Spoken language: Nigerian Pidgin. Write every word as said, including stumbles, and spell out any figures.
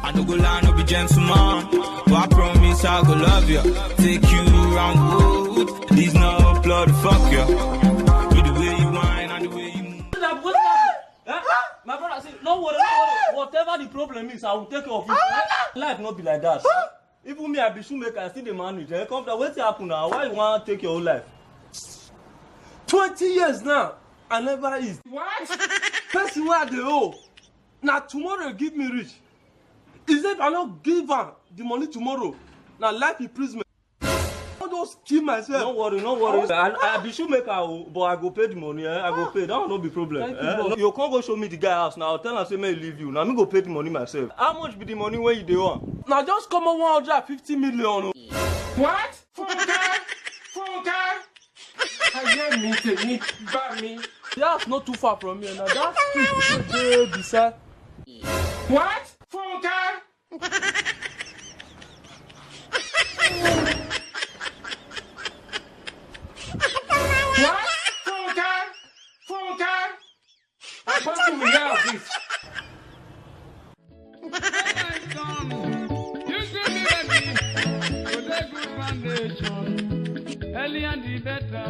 I no go lie, no be gentleman. But I promise I go love you. Take you around the world. These no blood fuck you. With the way you whine and the way you move. That was that. Eh? My brother say, no worry, no worry. Whatever the problem is, I will take care of it. Eh? Life not be like that. Even me, I be shoemaker, I still dey manage. Eh? Come down, wetin happen now? Why you wan take your own life? Twenty years now, I never eat. What? Person wey I dey owe, na tomorrow e give me reach. He say if I no give am the money tomorrow, na life imprisonment. I wan just kill myself. No worry, no worry. I, I be shoemaker o, but I go pay the money. Eh? I go pay. That one no be problem. Thank you, eh? Boss. You come go show me the guy house now. Tell am say make he leave you. Na me go pay the money myself. How much be the money wey you dey owe am? Na just common one hundred and fifty million o. What? Funke! Funke! Ayé mi, tèmi bá mi. The house not too far from here now. That street wey dey beside. What? Funke! What? Funke! Funke! I come to hear of this. You should be ready to take good foundation. Earlier the better.